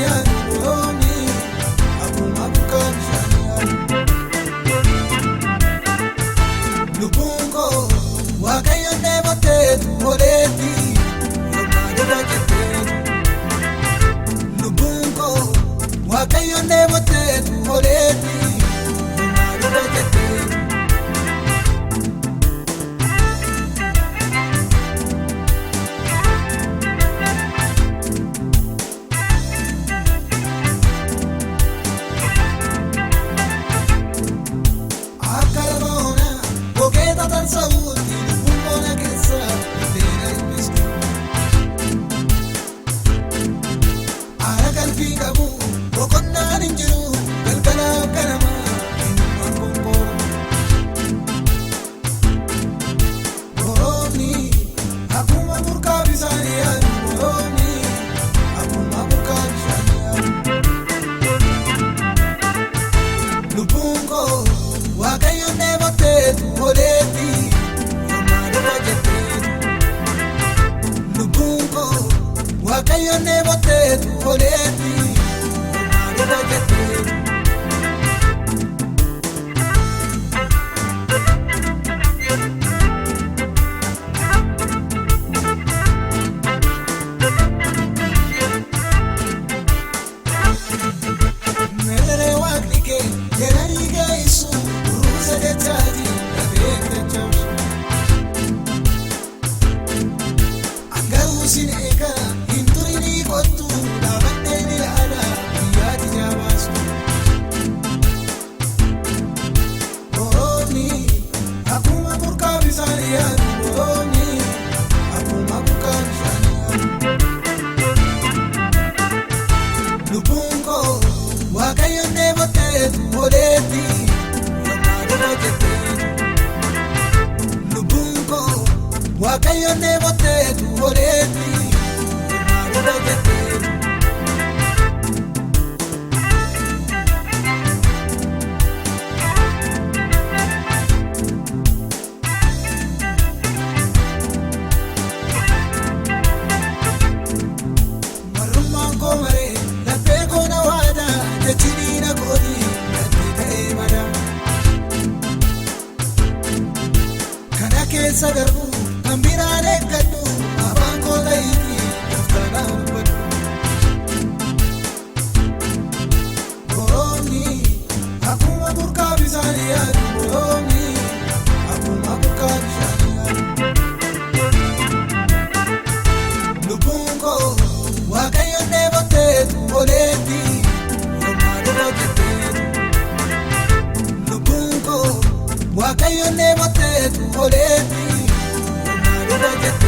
bishaanii yaadu boroonni akkuma burqaa bishaanii yaadu. Lubbuun koo Waaqayyoon dheebotteetu odeetti yookaan dhufa jetteetu. Lubbuun koo Waaqayyoon dheebotteetu odeetti yookaan dhufa jetteetu. Akka lafa onaa gogeeta tarsa'uutti lubbuun bona keessa buddeena dhiphistu. Aara galfii qabu boqonnaan hin jiru galgalaaf ganama eenyummaan konkoora. Boroonni akkuma burqaa bishaanii yaadu boroonni akkuma burqaa bishaanii yaadu. Lubbuun koo Waaqayyoon dheebotteetu odeetti yookaan dhufa jetteetu. Lubbuun koo Waaqayyoon dheebotteetu odeetti yookaan dhufa jetteetu. Meerree waaqni kee jedhanii geessu kuruusa jechaati lafee dachaasu. Angaruu sin eega hin turinii kottu dhaabadhee ni ilaala guyyaati jabaasu. Boroonni akkuma burqaa bishaanii yaadu boroonni akkuma burqaa bishaanii yaadu. Lubbuun koo Waaqayyoon dheebotteetu odeetti yookaan dhufa jetteetu. Lubbuun koo Waaqayyoon dheebotteetu odeetti yookaan dhufa jetteetu. Marrummaan koo maree laphee koo na waada jechi diina kooti natti ta'ee mada. Kana keessa darbu kan biraan eeggadhu afaan koo ta'iiti gooftaan haa dubbadhu. Boroonni akkuma burqaa bishaanii yaadu boroonni akkuma burqaa bishaanii yaadu. Lubbuun koo Waaqayyoon dheebotteetu odeetti yookaan dhufa jetteetu. Lubbuun koo Waaqayyoon dheebotteetu odeetti yookaan dhufa jetteetu.